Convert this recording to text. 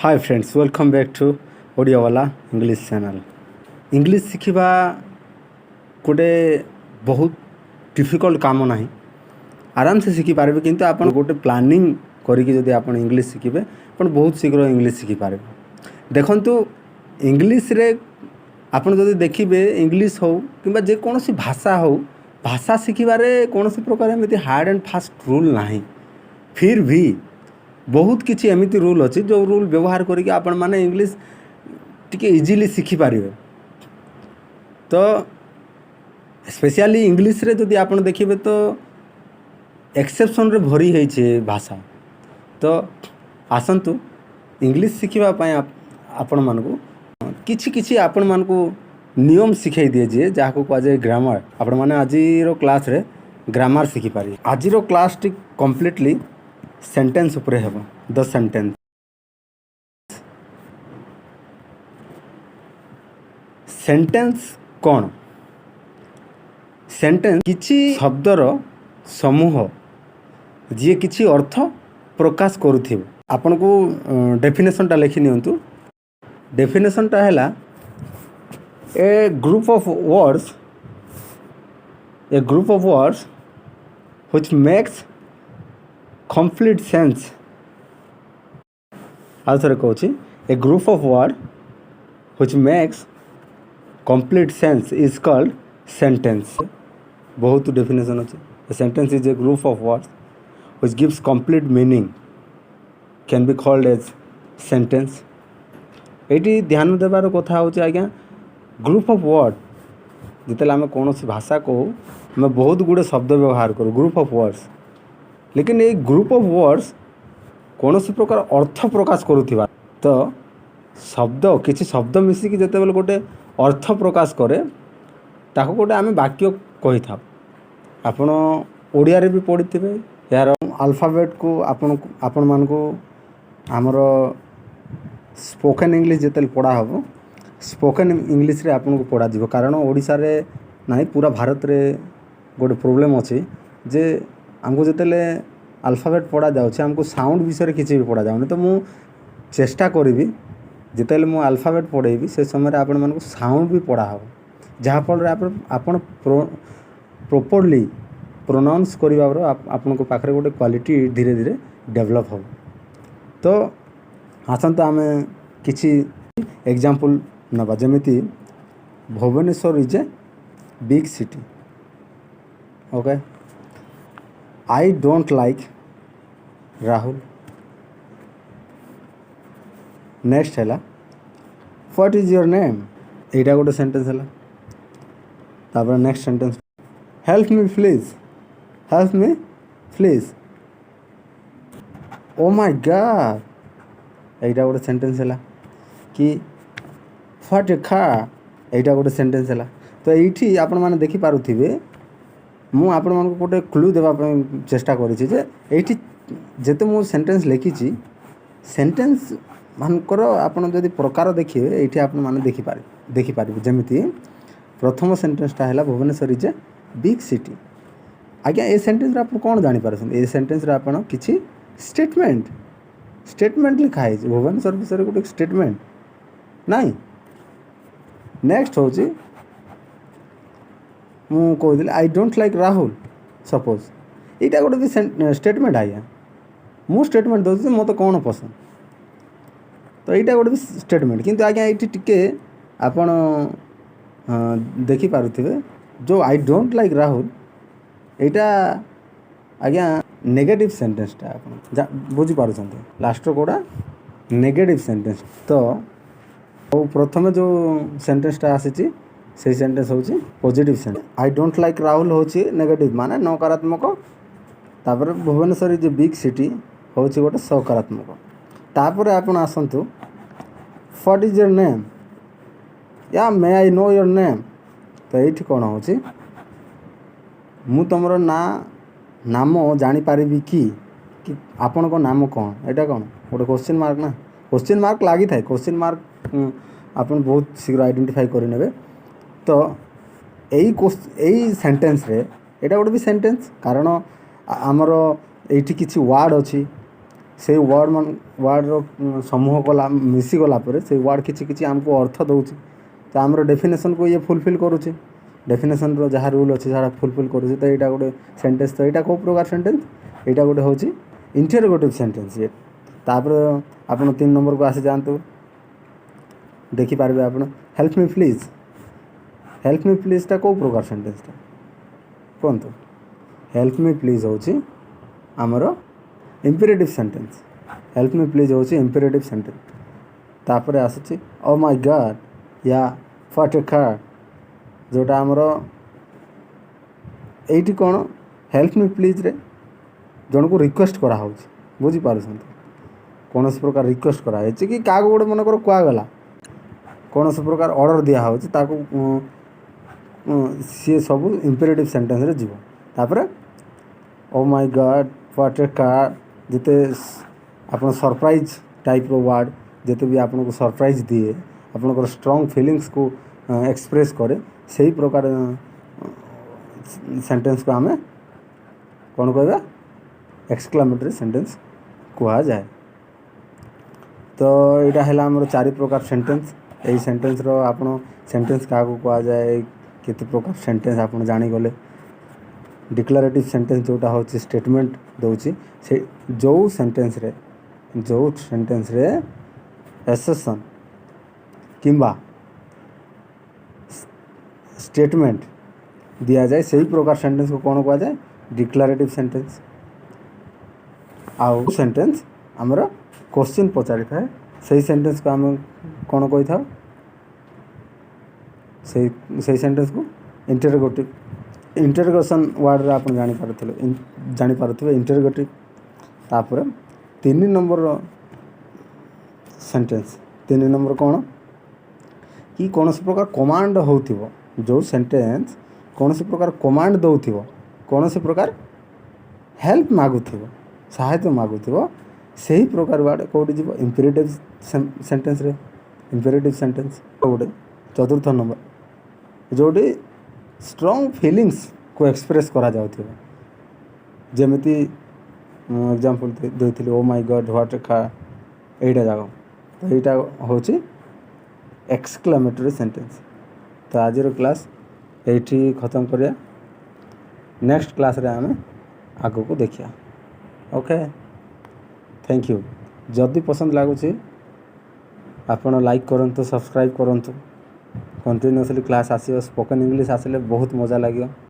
Hi friends, welcome back to Odiawala English channel. English ଶିଖିବା ଗୋଟେ ବହୁତ ଡିଫିକଲ୍ଟ କାମ ନାହିଁ, ଆରାମସେ ଶିଖିପାରିବେ। କିନ୍ତୁ ଆପଣ ଗୋଟେ ପ୍ଲାନିଂ କରିକି ଯଦି ଆପଣ ଇଂଲିଶ ଶିଖିବେ, ଆପଣ ବହୁତ ଶୀଘ୍ର ଇଂଲିଶ ଶିଖିପାରିବେ। ଦେଖନ୍ତୁ, ଇଂଲିଶରେ ଆପଣ ଯଦି ଦେଖିବେ, ଇଂଲିଶ ହେଉ କିମ୍ବା ଯେକୌଣସି ଭାଷା ହେଉ, ଭାଷା ଶିଖିବାରେ କୌଣସି ପ୍ରକାର ଏମିତି ହାର୍ଡ଼ ଆଣ୍ଡ ଫାଷ୍ଟ ରୁଲ୍ ନାହିଁ। ଫିର୍ ଭି ବହୁତ କିଛି ଏମିତି ରୁଲ୍ ଅଛି, ଯେଉଁ ରୁଲ୍ ବ୍ୟବହାର କରିକି ଆପଣମାନେ ଇଂଲିଶ ଟିକେ ଇଜିଲି ଶିଖିପାରିବେ। ତ ସ୍ପେଶିଆଲି ଇଂଲିଶରେ ଯଦି ଆପଣ ଦେଖିବେ ତ ଏକ୍ସେପସନ୍ରେ ଭରି ହେଇଛି ଏ ଭାଷା। ତ ଆସନ୍ତୁ, ଇଂଲିଶ ଶିଖିବା ପାଇଁ ଆପଣମାନଙ୍କୁ କିଛି କିଛି ଆପଣମାନଙ୍କୁ ନିୟମ ଶିଖେଇ ଦିଏ ଯିଏ, ଯାହାକୁ କୁହାଯାଏ ଗ୍ରାମାର। ଆପଣମାନେ ଆଜିର କ୍ଲାସ୍ରେ ଗ୍ରାମାର ଶିଖିପାରିବେ। ଆଜିର କ୍ଲାସ୍ଟି କମ୍ପ୍ଲିଟଲି ସେଣ୍ଟେନ୍ସ ଉପରେ ହେବ। ଦ ସେଣ୍ଟେନ୍ସ, ସେଣ୍ଟେନ୍ସ କ'ଣ? ସେଣ୍ଟେନ୍ସ କିଛି ଶବ୍ଦର ସମୂହ, ଯିଏ କିଛି ଅର୍ଥ ପ୍ରକାଶ କରୁଥିବ। ଆପଣଙ୍କୁ ଡେଫିନେସନ୍ଟା ଲେଖି ନିଅନ୍ତୁ। ଡେଫିନେସନ୍ଟା ହେଲା, a group of words, a group of words which makes complete sense. ଆଉ ଥରେ କହୁଛି, a group of word which makes complete sense is called sentence. ବହୁତ ଡେଫିନେସନ୍ ଅଛି। A sentence is a group of words which gives complete meaning can be called as sentence. ଏଇଠି ଧ୍ୟାନ ଦେବାର କଥା ହେଉଛି ଆଜ୍ଞା, ଗ୍ରୁପ୍ ଅଫ୍ ୱାର୍ଡ଼। ଯେତେବେଳେ ଆମେ କୌଣସି ଭାଷା କହୁ, ଆମେ ବହୁତ ଗୁଡ଼ିଏ ଶବ୍ଦ ବ୍ୟବହାର କରୁ, ଗ୍ରୁପ୍ ଅଫ୍ ୱାର୍ଡ଼ସ୍। ଲେକିନ୍ ଏଇ ଗ୍ରୁପ୍ ଅଫ୍ ୱାର୍ଡ଼ସ୍ କୌଣସି ପ୍ରକାର ଅର୍ଥ ପ୍ରକାଶ କରୁଥିବା, ତ ଶବ୍ଦ, କିଛି ଶବ୍ଦ ମିଶିକି ଯେତେବେଳେ ଗୋଟେ ଅର୍ଥ ପ୍ରକାଶ କରେ, ତାକୁ ଗୋଟେ ଆମେ ବାକ୍ୟ କହିଥାଉ। ଆପଣ ଓଡ଼ିଆରେ ବି ପଢ଼ିଥିବେ। ଏହାର ଆଲଫାବେଟ୍କୁ ଆପଣଙ୍କୁ, ଆପଣମାନଙ୍କୁ ଆମର ସ୍ପୋକେନ୍ ଇଂଲିଶ ଯେତେବେଳେ ପଢ଼ା ହେବ, ସ୍ପୋକେନ୍ ଇଂଲିଶରେ ଆପଣଙ୍କୁ ପଢ଼ାଯିବ। କାରଣ ଓଡ଼ିଶାରେ ନାହିଁ, ପୁରା ଭାରତରେ ଗୋଟେ ପ୍ରୋବ୍ଲେମ୍ ଅଛି ଯେ ଆମକୁ ଯେତେବେଳେ ଆଲଫାବେଟ୍ ପଢ଼ାଯାଉଛି, ଆମକୁ ସାଉଣ୍ଡ ବିଷୟରେ କିଛି ବି ପଢ଼ାଯାଉନି। ତ ମୁଁ ଚେଷ୍ଟା କରିବି, ଯେତେବେଳେ ମୁଁ ଆଲଫାବେଟ୍ ପଢ଼େଇବି, ସେ ସମୟରେ ଆପଣମାନଙ୍କୁ ସାଉଣ୍ଡ ବି ପଢ଼ା ହେବ, ଯାହାଫଳରେ ଆପଣ ପ୍ରପରଲି ପ୍ରୋନାଉନ୍ସ କରିବାର ଆପଣଙ୍କ ପାଖରେ ଗୋଟେ କ୍ୱାଲିଟି ଧୀରେ ଧୀରେ ଡେଭଲପ୍ ହେବ। ତ ଆସନ୍ତୁ, ଆମେ କିଛି ଏକ୍ଜାମ୍ପଲ୍ ନେବା। ଯେମିତି, "Bhubaneswar is a big city." Okay. "I don't like Rahul." Next ହେଲା, "What is your name?" ଏଇଟା ଗୋଟେ ସେଣ୍ଟେନ୍ସ ହେଲା। ତାପରେ next sentence, "Help me please, help me please." "Oh my God." ଏଇଟା ଗୋଟେ ସେଣ୍ଟେନ୍ସ ହେଲା କି "What a car." ଏଇଟା ଗୋଟେ ସେଣ୍ଟେନ୍ସ ହେଲା। ତ ଏଇଠି ଆପଣମାନେ ଦେଖିପାରୁଥିବେ, ମୁଁ ଆପଣମାନଙ୍କୁ ଗୋଟେ କ୍ଲୁ ଦେବା ପାଇଁ ଚେଷ୍ଟା କରିଛି ଯେ ଏଇଠି ଯେତେ ମୁଁ ସେଣ୍ଟେନ୍ସ ଲେଖିଛି, ସେଣ୍ଟେନ୍ସ ମାନଙ୍କର ଆପଣ ଯଦି ପ୍ରକାର ଦେଖିବେ, ଏଇଠି ଆପଣମାନେ ଦେଖିପାରିବେ। ଯେମିତି ପ୍ରଥମ ସେଣ୍ଟେନ୍ସଟା ହେଲା, "Bhubaneswar is a big city." ଆଜ୍ଞା, ଏ ସେଣ୍ଟେନ୍ସରେ ଆପଣ କ'ଣ ଜାଣିପାରୁଛନ୍ତି? ଏ ସେଣ୍ଟେନ୍ସରେ ଆପଣ କିଛି ଷ୍ଟେଟମେଣ୍ଟ ଲେଖା ହେଇଛି, ଭୁବନେଶ୍ୱର ବିଷୟରେ ଗୋଟେ ଷ୍ଟେଟମେଣ୍ଟ ନାଇଁ? ନେକ୍ସଟ ହେଉଛି, ମୁଁ କହୁଥିଲି, "I don't like Rahul." Suppose ଏଇଟା ଗୋଟେ ବି ଷ୍ଟେଟମେଣ୍ଟ ଆଜ୍ଞା। ମୁଁ ଷ୍ଟେଟମେଣ୍ଟ ଦେଉଛି ଯେ ମୋତେ କ'ଣ ପସନ୍ଦ, ତ ଏଇଟା ଗୋଟେ ବି ଷ୍ଟେଟମେଣ୍ଟ। କିନ୍ତୁ ଆଜ୍ଞା, ଏଇଠି ଟିକେ ଆପଣ ଦେଖିପାରୁଥିବେ, ଯେଉଁ "I don't like Rahul", ଏଇଟା ଆଜ୍ଞା ନେଗେଟିଭ୍ ସେଣ୍ଟେନ୍ସଟା। ଆପଣ ବୁଝିପାରୁଛନ୍ତି, ଲାଷ୍ଟର କେଉଁଟା ନେଗେଟିଭ୍ ସେଣ୍ଟେନ୍ସ। ତ ଆଉ ପ୍ରଥମେ ଯେଉଁ ସେଣ୍ଟେନ୍ସଟା ଆସିଛି, ସେଇ ସେଣ୍ଟେନ୍ସ ହେଉଛି positive sentence. "I don't like Rahul" ହେଉଛି ନେଗେଟିଭ୍, ମାନେ ନକାରାତ୍ମକ। ତାପରେ "Bhubaneswar is a big city" ହେଉଛି ଗୋଟେ ସକାରାତ୍ମକ। ତାପରେ ଆପଣ ଆସନ୍ତୁ, "What is your name?" Yeah, "May I know your name?" ତ ଏଇଠି କ'ଣ ହେଉଛି? ମୁଁ ତୁମର ନାମ ଜାଣିପାରିବି କି? କି ଆପଣଙ୍କ ନାମ କ'ଣ? ଏଇଟା କ'ଣ ଗୋଟେ କୋଶ୍ଚିନ୍ ମାର୍କ ନା? କୋଶ୍ଚିନ୍ ମାର୍କ ଲାଗିଥାଏ। କୋଶ୍ଚିନ୍ ମାର୍କ ଆପଣ ବହୁତ ଶୀଘ୍ର ଆଇଡେଣ୍ଟିଫାଇ କରିନେବେ। ତ ଏଇ ସେଣ୍ଟେନ୍ସରେ ଏଇଟା ଗୋଟେ ବି ସେଣ୍ଟେନ୍ସ, କାରଣ ଆମର ଏଇଠି କିଛି ୱାର୍ଡ଼ ଅଛି। ସେଇ ୱାର୍ଡ଼ ମାନ ୱାର୍ଡ଼ର ସମୂହ କଲା, ମିଶିଗଲା ପରେ ସେଇ ୱାର୍ଡ଼ କିଛି କିଛି ଆମକୁ ଅର୍ଥ ଦେଉଛି। ତ ଆମର ଡେଫିନେସନ୍କୁ ଇଏ ଫୁଲଫିଲ୍ କରୁଛି। ଡେଫିନେସନ୍ର ଯାହା ରୁଲ୍ ଅଛି, ସେଟା ଫୁଲଫିଲ୍ କରୁଛି। ତ ଏଇଟା ଗୋଟେ ସେଣ୍ଟେନ୍ସ। ତ ଏଇଟା କେଉଁ ପ୍ରକାର ସେଣ୍ଟେନ୍ସ? ଏଇଟା ଗୋଟେ ହେଉଛି ଇଣ୍ଟରୋଗେଟିଭ୍ ସେଣ୍ଟେନ୍ସ ଇଏ। ତାପରେ ଆପଣ 3 ନମ୍ବରକୁ ଆସିଯାଆନ୍ତୁ, ଦେଖିପାରିବେ ଆପଣ, "Help me please." "Help me please"ଟା କେଉଁ ପ୍ରକାର ସେଣ୍ଟେନ୍ସଟା କୁହନ୍ତୁ? "ହେଲ୍ପ ମି ପ୍ଲିଜ୍" ହେଉଛି ଆମର ଇମ୍ପେରେଟିଭ୍ ସେଣ୍ଟେନ୍ସ। "ହେଲ୍ପ ମି ପ୍ଲିଜ୍" ହେଉଛି ଇମ୍ପେରେଟିଭ୍ ସେଣ୍ଟେନ୍ସ। ତାପରେ ଆସୁଛି "ଓ ମାଇ ଗଡ୍" ୟା "what A car", ଯେଉଁଟା ଆମର ଏଇଠି କ'ଣ, "ହେଲ୍ପ ମି ପ୍ଲିଜ୍ରେ" ଜଣକୁ ରିକ୍ୱେଷ୍ଟ କରାହେଉଛି, ବୁଝିପାରୁଛନ୍ତି? କୌଣସି ପ୍ରକାର ରିକ୍ୱେଷ୍ଟ କରାହେଇଛି କି କାହାକୁ ଗୋଟେ ମନେକର କୁହାଗଲା, କୌଣସି ପ୍ରକାର ଅର୍ଡ଼ର ଦିଆହେଉଛି ତାକୁ, ସିଏ ସବୁ ଇମ୍ପେରେଟିଭ୍ ସେଣ୍ଟେନ୍ସରେ ଯିବ। ତାପରେ "Oh my God, what a car", ଯେତେ ଆପଣ ସରପ୍ରାଇଜ୍ ଟାଇପ୍ର ୱାର୍ଡ଼, ଯେତେ ବି ଆପଣଙ୍କୁ ସରପ୍ରାଇଜ୍ ଦିଏ, ଆପଣଙ୍କର ଷ୍ଟ୍ରଙ୍ଗ ଫିଲିଙ୍ଗସକୁ ଏକ୍ସପ୍ରେସ୍ କରେ, ସେଇ ପ୍ରକାର ସେଣ୍ଟେନ୍ସକୁ ଆମେ କ'ଣ କହିବା? ଏକ୍ସକ୍ଲାମେଟରୀ ସେଣ୍ଟେନ୍ସ କୁହାଯାଏ। ତ ଏଇଟା ହେଲା ଆମର ଚାରି ପ୍ରକାର ସେଣ୍ଟେନ୍ସ। ଏଇ ସେଣ୍ଟେନ୍ସର ଆପଣ ସେଣ୍ଟେନ୍ସ କାହାକୁ କୁହାଯାଏ, କେତେ ପ୍ରକାର ସେଣ୍ଟେନ୍ସ ଆପଣ ଜାଣିଗଲେ। ଡିକ୍ଲାରେଟିଭ୍ ସେଣ୍ଟେନ୍ସ ଯେଉଁଟା ହେଉଛି ଷ୍ଟେଟମେଣ୍ଟ ଦେଉଛି, ସେ ଯେଉଁ ସେଣ୍ଟେନ୍ସରେ ଆସର୍ସନ୍ କିମ୍ବା ଷ୍ଟେଟମେଣ୍ଟ ଦିଆଯାଏ, ସେଇ ପ୍ରକାର ସେଣ୍ଟେନ୍ସକୁ କ'ଣ କୁହାଯାଏ? Declarative sentence. ଆଉ ସେଣ୍ଟେନ୍ସ ଆମର କୋଶ୍ଚିନ୍ ପଚାରିଥାଏ, ସେଇ ସେଣ୍ଟେନ୍ସକୁ ଆମେ କ'ଣ କହିଥାଉ? ସେଇ ସେଣ୍ଟେନ୍ସକୁ ଇଣ୍ଟରୋଗେଟିଭ୍। ଇଣ୍ଟରୋଗେସନ୍ ୱାର୍ଡ଼ରେ ଆପଣ ଜାଣିପାରୁଥିବେ ଇଣ୍ଟରୋଗେଟିଭ୍। ତାପରେ 3 ନମ୍ବର ସେଣ୍ଟେନ୍ସ। 3 ନମ୍ବର କ'ଣ କି କୌଣସି ପ୍ରକାର କମାଣ୍ଡ ହେଉଥିବ, ଯେଉଁ ସେଣ୍ଟେନ୍ସ କୌଣସି ପ୍ରକାର କମାଣ୍ଡ ଦେଉଥିବ, କୌଣସି ପ୍ରକାର ହେଲ୍ପ ମାଗୁଥିବ, ସାହାଯ୍ୟ ମାଗୁଥିବ, ସେହି ପ୍ରକାର ୱାର୍ଡ଼ କେଉଁଠି ଯିବ? ଇମ୍ପେରେଟିଭ୍ ସେଣ୍ଟେନ୍ସରେ। ଇମ୍ପେରେଟିଭ୍ ସେଣ୍ଟେନ୍ସ ଗୋଟେ ଚତୁର୍ଥ ନମ୍ବର, ଯେଉଁଠି ଷ୍ଟ୍ରଙ୍ଗ ଫିଲିଙ୍ଗସକୁ ଏକ୍ସପ୍ରେସ୍ କରାଯାଉଥିବ। ଯେମିତି ମୁଁ ଏକ୍ଜାମ୍ପଲ୍ ଦେଇଥିଲି, "Oh my God, what a car", ଏଇଟା ଯାକ। ତ ଏଇଟା ହେଉଛି ଏକ୍ସକ୍ଲାମେଟରୀ ସେଣ୍ଟେନ୍ସ। ତ ଆଜିର କ୍ଲାସ୍ ଏଇଠି ଖତମ କରିବା। ନେକ୍ସଟ କ୍ଲାସ୍ରେ ଆମେ ଆଗକୁ ଦେଖିବା। Okay, thank you. ଯଦି ପସନ୍ଦ ଲାଗୁଛି, ଆପଣ ଲାଇକ୍ କରନ୍ତୁ, ସବସ୍କ୍ରାଇବ୍ କରନ୍ତୁ। କଣ୍ଟିନ୍ୟୁଅସଲି କ୍ଲାସ୍ ଆସିବ। ସ୍ପୋକେନ୍ ଇଂଲିଶ ଆସିଲେ ବହୁତ ମଜା ଲାଗିବ।